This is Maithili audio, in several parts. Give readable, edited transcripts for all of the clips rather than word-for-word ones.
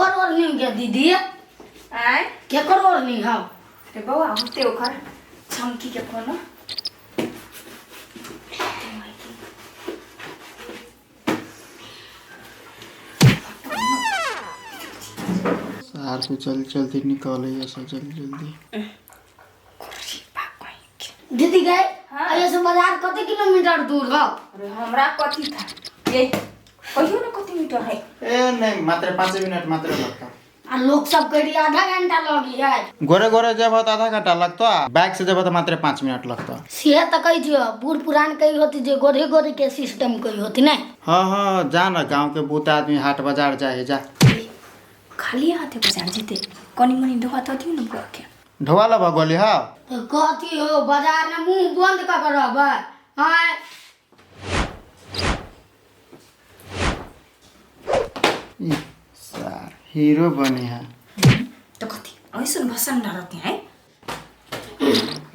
केकर ओढ़नी गे दीदी? आँय? केकर ओढ़नी हौ? रे बौआ, होते ओकर चमकी के कोनो। सार तू चल जल्दी निकल से जल्दी जल्दी। दीदी गए अरे से बाजार कते किलोमीटर दूर हो? अरे हमरा कथी था ये कहियो ना कति मीटर है। ए नहीं, मात्र 5 मिनट मात्र लगता। आ लोग सब कह रही आधा घंटा लगी है। गोरे गोरे जब तो आधा घंटा लगता, बाइक से जब तो मात्र 5 मिनट लगता। से तो कही छियो, बूढ़ पुरान कही होती जे गोरे गोरे के सिस्टम कही होती ने। हाँ हाँ, जा ना गांव के बहुत आदमी हाट बाजार जाए जा। खाली हाथे बाजार जेते कनी मनी ढोआ तो दियो ना बुआ के। ढोआ ला भगोली। हाँ तो कथी हो बाजार में मुंह बंद कर के रहबै? हाँ सार हीरो बने है। तो कथी ऐसन भसन ना रहते हैं।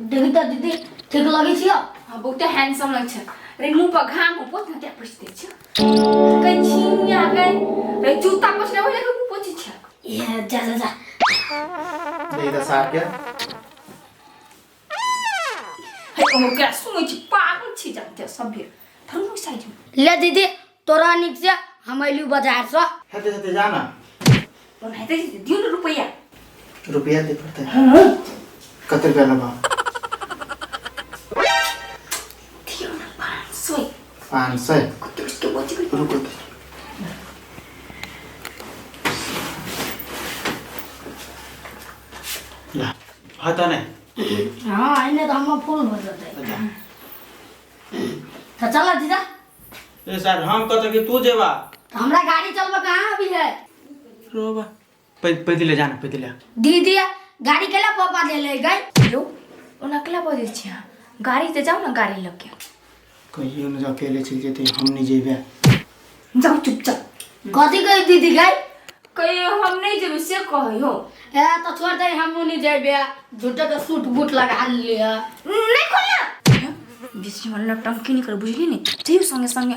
देखी तो दीदी ठीक लगी छियो? हाँ बहुत हैंडसम लग छ। रे मुंह पर घाम हो पोत ना त्या पोछ दे छ। कई छिया गई रे जूता पोछने वाले के मुंह पोछी छ। ये जा जा जा देख तो सार के हे ओ क्या सुनै छी पागल छी जानते सब भी थरू साइड में। ले दीदी तोरा निक से हम अइलू बाजार से। हेते हेते जा ना। ओन हेते दियो न रुपैया। रुपया दे पड़ता है। हां कते रुपया लबा? दियो न 500। 500 कते उसके बच गई। रुको ला हता नहीं। हां आइने तो हम फूल भर देते। तो चला जीजा। ए सर हम कहते कि तू जेबा। तो हमरा गाड़ी चलबा कहां अभी है? रोबा पैदले जाना पैदले। दीदी गाड़ी केला पापा दे ले गई। लो ओना केला बजै छी गाड़ी ते जाओ ना गाड़ी लके। कहियो न अकेले चल जेते हम नहीं जेबे। जाओ चुपचाप। कथी कही दीदी गई? कहियो हम नहीं जेबे से कहियो। ए तो छोड़ दे हम नहीं जेबे, झूठे के सूट बूट लगा लिया। नहीं खोलना बेसी मन टंकी नहीं कर बुझली ने। जइयो संगे संगे।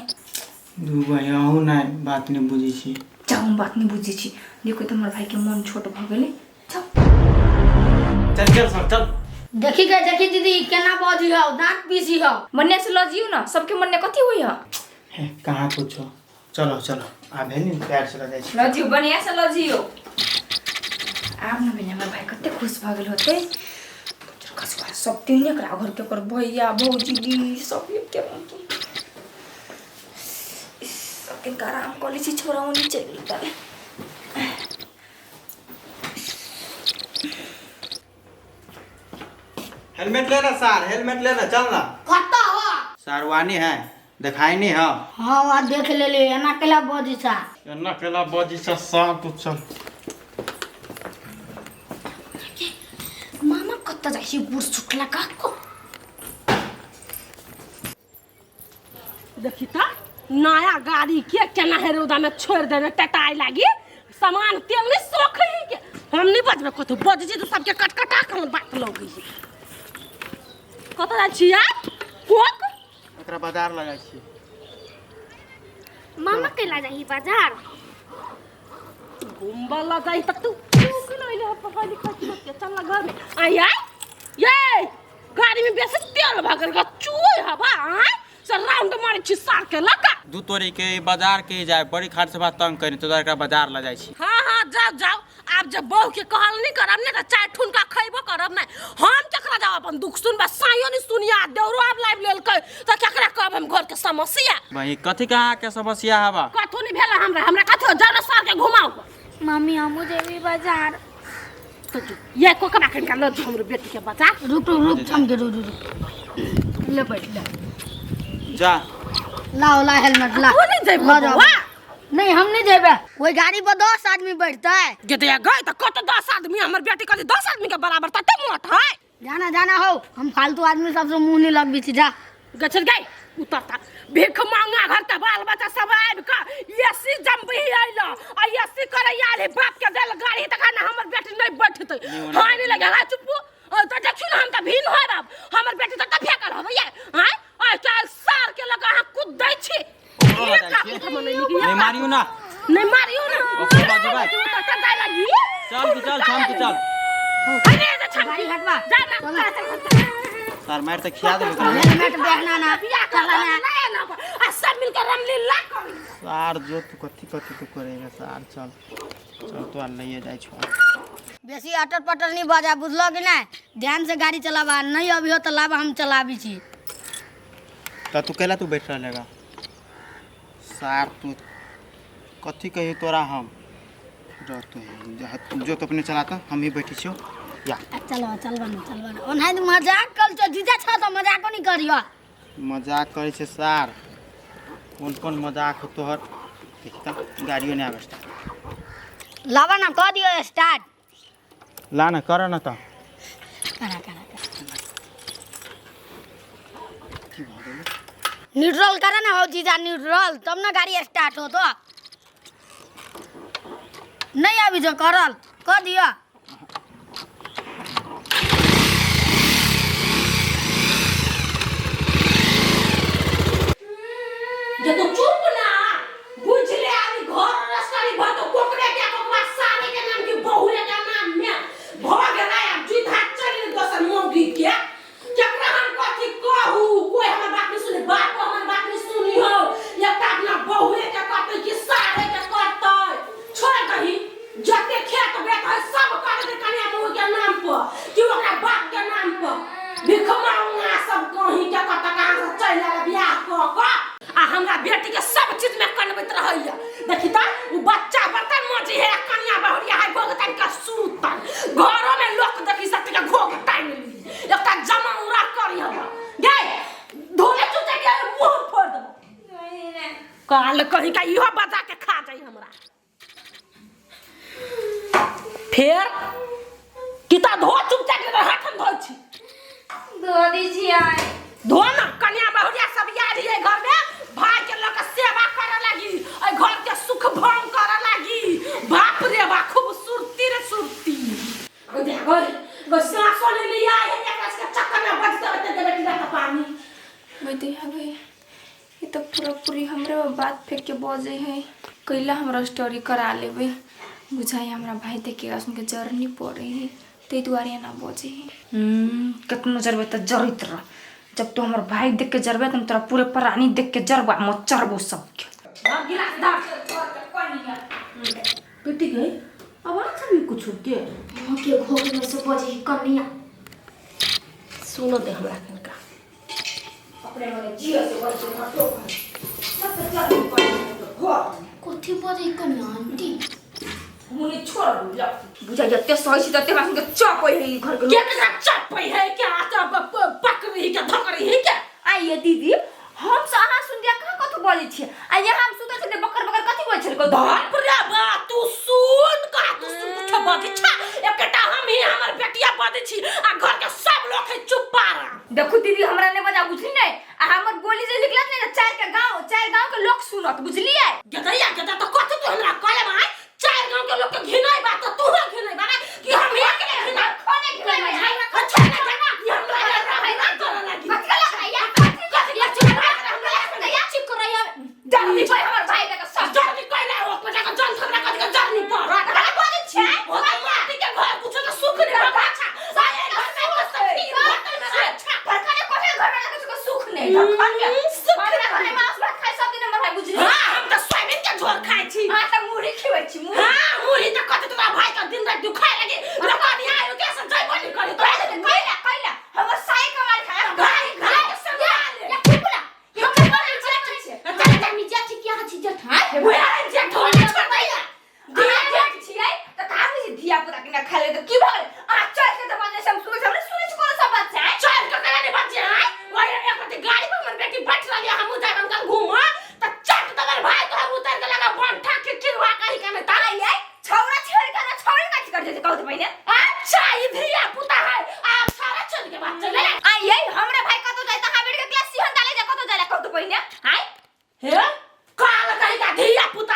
दू भाई अहूँ नहीं बात नहीं बुझी छी। जाओ हम बात नहीं बुझी छी। देखो तो हमर भाई के मन छोट भ गेलै। जाओ चल चल सर चल। देखी के देखी दीदी केना बजी हो दांत पीसी हो। मन्ने से ल जियो ना सबके मन्ने कथी होई ह? हे कहां पूछो, चलो चलो आ भेल नि प्यार से ल जाय छी। ल जियो बढ़िया से ल जियो। आब न भेल हमर भाई कते खुश भ गेल होते। खसुआ सब तीन एकरा घर के ओकर भैया भौजी दीदी सब के सबके आराम कऽ लै छी। छोरा ओनी चलि गेल ताले। हेलमेट लेना सार, हेलमेट लेना चल ना। कत्ता हो? सारवानी है दिखाई नहीं है। हाँ वहाँ देख ले ले एना केला बजी सा। एना केला बजी सा सार तू चल। मामा कत्ता जाइ छी बूढ़ सुटला का को। देखी त नया गाड़ी के केना है रौदा में छोड़ देने टटाई लागी सामान तेल नहीं सोख ही के। हम नहीं बजबे कतौ बज जी तो सबके कटकटा के हम बात लगे है। कतौ जाइ छी यार कोक एकरा बाजार लगा छी। मामा केला जाही बाजार? घुमबा लग जाही तक तू तू केना अइले ह पढ़ा लिखा के चल ना घर में। आया ये गाड़ी में बेसी तेल भगल ग चुए हवा आय से राउंड मारै छी सार के लका। दू तोरी के बाजार के जाय बड़ी खाट से बात तंग करी तो एकरा बाजार ल जाय छी। हाँ हाँ जाओ जाओ। आब जब बहू के कहल नहीं करब ने त चाय ठुनका खैबो करब नै। हम केकरा जाब अपन दुख सुनबा? सायो नहीं सुनिया देवरो आब लाइब लेलकै त केकरा कहब हम घर के समस्या? वही कथी के अहाँ के समस्या हवा? कथो नहीं भेल हमरा, हमरा कथो जाओ ना सार के घुमाओ। मम्मी हमहू जेबी बाजार। तो जो ये कोकरा कनका ल जो हमरो बेटी के बाजार। रुक रुक रुक थम के रुक रुक ले बैठ ले जा। लाओ ला हेलमेट ला। तू नहीं जेबी ल जाओ। बौआ? नहीं हम नहीं जेबे, वही गाड़ी पर 10 आदमी बैठता है। जे दया गए तो कत 10 आदमी हमर बेटी कथी 10 आदमी के बराबर तते मोट है। जाना जाना हो, हम फालतू आदमी सबसे मुंह नहीं लगबी छी। जा गछर गई उतरता भीख मांगा घर के बाल बच्चा सब आबि के एसी जमबी आइल आ एसी करे आइल बाप के देल गाड़ी तखन हमर बेटी नहीं बैठतै। हां नहीं लगे हा चुप तो देखियो ना हम त भीन हो रब हमर बेटी त फेकल हबै ये। हां आ चल सार के लगा हां कूद दै छी। नहीं मारियो ना, नहीं मारियो ना। ओकर बजबै तू त जाय लगी चल तू चल छम तू चल अरे जे छम गाड़ी हटवा जा ना चल सार मार त खिया देबै ओकरा। हेलमेट पहना ना बियाह चला ना ना ना आ सब मिलकर रामलीला करी सार जो तू कथी कथी तू करेगा सार चल चल तो लइए जाइ छो बेसी अटर पटर नहीं बजा बुझलो कि नहीं ध्यान से गाड़ी चलाबा नहीं अभी हो तो लाबा हम चलाबी छी त तू केला तू बैठ रहलेगा सार तू कथी कही तोरा हम रह तू जो तो अपने चलाता हम ही बैठी छियो या आ, चलो चलबा ना चलबा ना ओनाहि तऽ मजाक कल छौ जीजा छ तऽ मजाको नहीं करियो मजाक करै छै सार कोन कोन मजाक हो तोहर देख त गाड़ियो नहि आबै छै लाबा ना कह दियो स्टार्ट ला ना कर ना त करा करा करा। की भऽ गेलै न्यूट्रल करा ना हो जीजा न्यूट्रल तब ना गाड़ी स्टार्ट हो तो नहीं अभी जो करल कह दियो जे तू चुप ना बुझ ले आदमी घर रसकारी भर तो कोकरे के कोकरा सारे के नाम की बहुरे के नाम में भ गेलै आब जुइत हाथ चलि गेल दोसर मौगी के केकरा हम कथी कहू कोई हमर बात नहीं सुनी बाप हमर बात नहीं सुनी हो एकटा अपना बहुरे के करतै कि सारे के करतै छोड़ दही जते खेत बेत है सब कर दे कन्या मौगी के नाम पर कि ओकरा बाप के नाम पर भिखमंगा सब कहीं के कत कहाँ से चलि आयल बियाह कऽ कऽ आ हमरा बेटी के सब चीज में कनबैत रहैया देखी त उ बच्चा बर्तन मजी है कन्या बहुरिया है घोघ तानि के सूतल घरो में लोक देखी सकते के घोघ तानि ली एकटा जमौरा करी हम गे धोले चुचे के मुंह फोड़ देबो काल कहीं का इहो बजा के खा जाई हमरा फेर किता धो चुपचाप के हाथ हम धोइ छी धो दीजिए धो ना कन्या बहुरिया सब याद है घर में भाई के लग सेवा करे लगी ऐ घर के सुख भंग करे लगी बाप रे बा खूबसूरती रे सुरती गो देख गो गो सांसो ले लिया है एकरा के चक्कर में बजते बजते देबे की का पानी बतिया गई ई तो पूरा पूरी हमरे पर बात फेंक के बजे है कैला हमरा स्टोरी करा लेबै बुझाई हमरा भाई देखेगा सुन के जरनी पड़े है ताहि दुआरे ना बजे है केतनो जरबे त जरैत रह जब तू हमर भाई देख के जरबे त हम तोरा पूरे प्राणी देख के जरबा म चरबो सबके धर गिलास धर बेटी गई आवाज भी कुछ के के घोघ में से बजे ही कन्या सुनो दे हमरा कनका कथी बजे ही कन्या आंटी मुनि छोड़ बुझाई जते सही छी तते हमरा सुन के चपै है ई घर के के लोग केकरा चपै है के आटा पकड़ी के धकड़ी है के आइए दीदी हम से अहाँ सुन दिया कहाँ कथू बोलै छियै आ यहाँ हम सुतल छलियै बकर बकर कथी बोलै छलियै बाप रे बा तू सुन का तू सुन कुछ बजै छा एकटा हम ही हमर बेटिया बजै छी आ घर के सब लोग है चुप पारा देखू दीदी हमरा नहि बजा बुझली नहि आ हमर बोली जे निकलत नहि चार के गांव चार गांव के लोग सुनत बुझलियै गेदैया गेदा तो कथी तू हमरा कहले भाई चार गांव के लोग के घिनाई बा तो तू घिनाई बा ना कि हम एकले घिनाई कोने घिनाई बा? अच्छा ना जाना कि हम रहै ना करे लागी कथी लगा कथी के चुप हमरा या चिप करैया जल्दी कोई हमर भाई के सब जल्दी कहले ओ पटा के जल हमरा कथी के जल्दी पर हमरा बोलै छै ओ तो माटी के घर कुछ के सुख नहीं बा अच्छा सारे घर में तो सब चीज होटल में अच्छा भरखने कोठे घर में कुछ के सुख नहीं भरखने सुख हमरा घरे मांस भात खाइ सब दिन हमर भाई बुझली हां हम तो सोयाबीन के झोर खाइ छी हां त मुरही खिबै छी मुरही हां मुरही त कथी तोरा भाई के दिन रात दुखाए लगी रकनी आयो के से जइबो नहीं करी तो कैला कैला हमर साई कमाल खाय भाई भाई के संभाल या कुकुला हम बजे छी चल चल जेठ क्या छी जेठ हां बुआ जेठ होने छोड़ दैया धिया जेठ छियै त का बुझी धिया पुता के ना खा ले त की भऽ गेल अहाँ चल के त बजे से हम सुनै छी हमरा सुनै छी कोनो सब बात छै चल के करा नहीं बच्चे हैं वही एक रति गाड़ी पर हमर बेटी बैठ रही हम जाए हम घूम त चट तबर भाई तो हम उतर के लगा बंठा के किरवा कही के नहीं आई आई छौरा छेड़ के ना छौरी काची कर जेते कहू त पहिने अच्छा ई धिया पुता है आप सारा चल के बात चले आई आई हमरा भाई कतौ जाय त हां बेट के क्लास सिहन डाले जा कतौ जाय कहू त पहिने हे काल कही का धिया पुता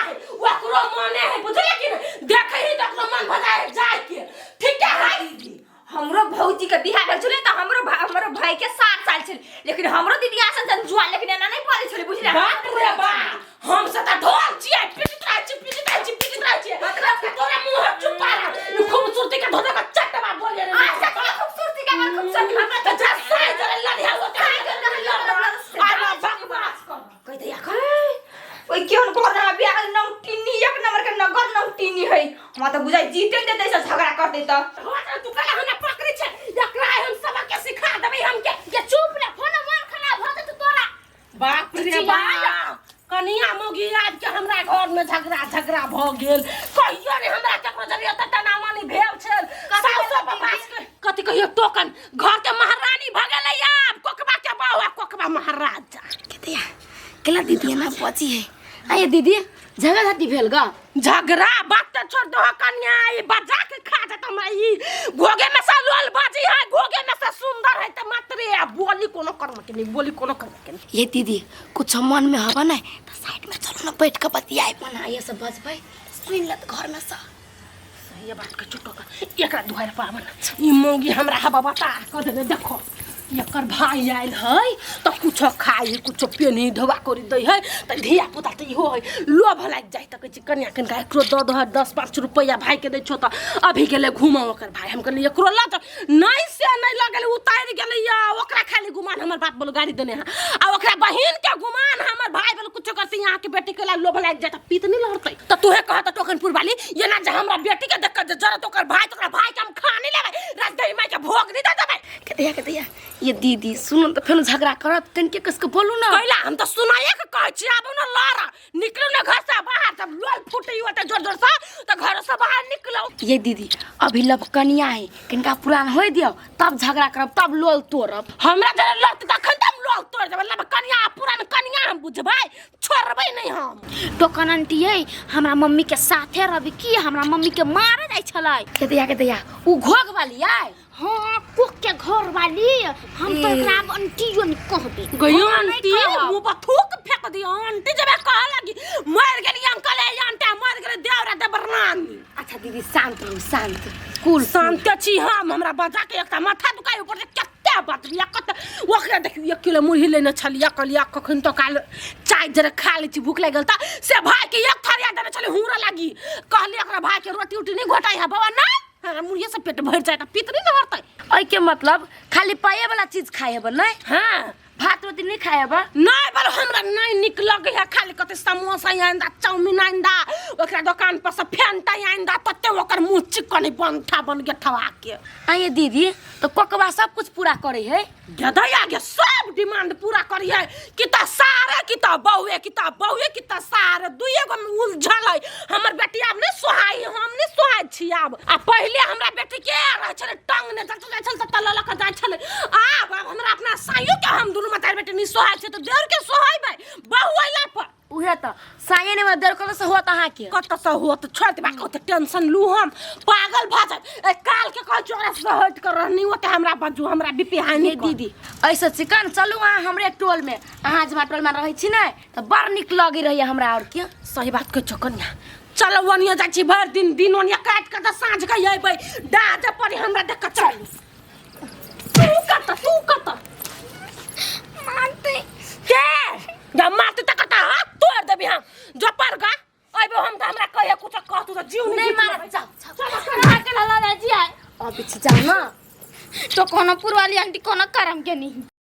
हमरा तऽ बुझाइ जीते ने देतै से झगड़ा करतै तऽ। तू कहला हमरा पकड़ै छै, एकरा हम सबक के सिखा देबै हमके। ये चुप रे, फोन मन खराब भ जेतौ तोरा। बाप रे बाप, कनिया मोगी आबि के हमरा घर में झगड़ा झगड़ा भ गेल। कहियो ने हमरा केकरो जरिए त टनामानी भेल छल। साउसो बपास के कथी कहियो टोकन घर के महारानी भ गेलै आब, कोकबा के बहु आ कोकबा महाराजा। केतिया केला दीदी ना पची है। आये दीदी झगड़ा झाटी भेल गा? झगड़ा बात त छोड़ दो कन्या, ई बजा के खा जात हमरा। ई घोगे में से लोल बाजी है, घोगे में से सुंदर है त मात्रे आ बोली कोनो कर्म के नहीं, बोली कोनो कर्म के नहीं। ये दीदी कुछ मन में हवा नहीं तो साइड में चलो ना बैठ के बतियाए मना, ये सब बजबै सुन लत घर में सा। सही बात के चुटो का एकरा दुआर पावन ई मौगी हमरा हवा बता क देने। देखो एकर भाई आयल है त कुछो खाई कुछो पेनी धोबा करी दै है त धिया पुता त इहो है लोभ लागि जाइ त कहै छी कन्या कनिका एकरो दऽ दह 10-5 रुपैआ भाई के दै छौ त अभी गेलै घुमा ओकर भाई। हम कहलियै एकरो लऽ जाउ, नहीं से नहीं लऽ गेलै, उतारि गेलै या ओकरा खाली गुमान हमर बाप बोलो गाड़ी देने है आ ओकरा बहिन के गुमान हमर भाई बोलो कुछो करती यहाँ के बेटी के ला लोभ लागि जाइ त पीत नहीं लहरतै। त तोहे कह त टोकनपुर वाली ये ना जे हमरा बेटी के देख के जे जरत ओकर भाई त ओकरा भाई के हम खानी लेबै, राजदेवी माई के भोग नहीं दे देबै। केतिया केतिया ये दीदी सुनो त फेन झगड़ा करत तनके कस के बोलू ना। कैला हम त सुनाए के कहै छी, आबू ना लड़ निकलू ना घर से बाहर, जब लोल फूटै ओते जोर जोर से त घर से बाहर निकलो। ये दीदी अभी लबकनिया है किनका पुरान होय दियो तब झगड़ा करब तब लोल तोड़ब। हमरा जरे लड़त तखन त हम लोल तोड़ देबै, लबकनिया पुरान कनिया हम बुझबै, छोड़बै नहीं हम। टोकन आंटी ये हमरा मम्मी के साथे रहबी की हमरा मम्मी के मारे जाइ छलै। केतिया केतिया उ घोग वाली आय? हाँ कोक के घर वाली, हम तो एकरा आब आंटियो नहीं कहबी। गयो आंटी मुंह पर थूक फेंक दियो आंटी जबे कह लगी मर गेली अंकल ए आंटी मर गेली देवरा देवरानी। अच्छा दीदी शांत रहू, शांत कुल शांत छी हम। हमरा बजा के एकटा माथा दुखाइ ऊपर से कते बतबिया कते ओकरा देखियो 1 किलो मुरही लेने छलिया कहलिया कखन तो काल चाय जरा खा लै छी भूख लागि गेल त से भाई के एक थरिया देने छलै हुरा लागी। कहलियै ओकरा भाई के रोटी उटी नहीं घोटाइ है बाबा, नहीं हमरा मुरही से पेट भरि जाय त पित नहीं भरतै। एहि के मतलब खाली पाए वाला चीज खाए हेबै नहीं? हाँ भात रोटी नहीं खाए हेबै? नहीं बोलो हमरा नहीं निक लगे है, खाली कते समोसा आंदा चाउमीन आंदा ओकरा दुकान पर से फेंटा आंदा तते ओकर मुंह चिकन बनठा बन के ठवा के। आये दीदी तो कोकबा सब कुछ पूरा करे है? गदया के सब डिमांड पूरा करी है, किता सारे किता बहुए किता बहुए किता सारे दुइए गो में उलझल है। हमर बेटी आब नहीं सोहाई, हम नहीं सोहाई छी आब। आ पहिले हमरा बेटी के रह छलै टंग ने चल जाइ छल त लऽ के जाइ छलै, आब आब हमरा अपना साइयो के हम दुनू मतार बेटी नहीं सोहाई छी त देर के सोहाइबै बहु अइला पर। उहे त साये ने देर कत से होत अहाँ के? कत से होत छोड़ देबा कत टेंशन लू हम पागल भ जाब। ए काल के कह चोरा से हट कर रहनी ओते हमरा बजू हमरा बीपी हानि ये दीदी ऐसे चिकन चलू अहाँ हमरे टोल में, अहाँ जमा टोल में रहै छी ने त बड़ नीक लगे रहैया हमरा और के। सही बात कहै छौ कन्या, चलो ओनिया जाइ छी भरि दिन दिन ओनिया काटि के त साँझ के अयबै डाज पड़ी हमरा देख के चलू। तू कत तू कत मारते के जब मारते त कत हाथ तोड़ देबी हम जो पर गा अइबो हम त हमरा कहिया कुछ कहतू त जीव नहीं मारब, जाओ जाओ कहा के लाला जी आए अब पीछे जाओ ना। तो कोनो पुरवाली आंटी कोनो करम के नहीं।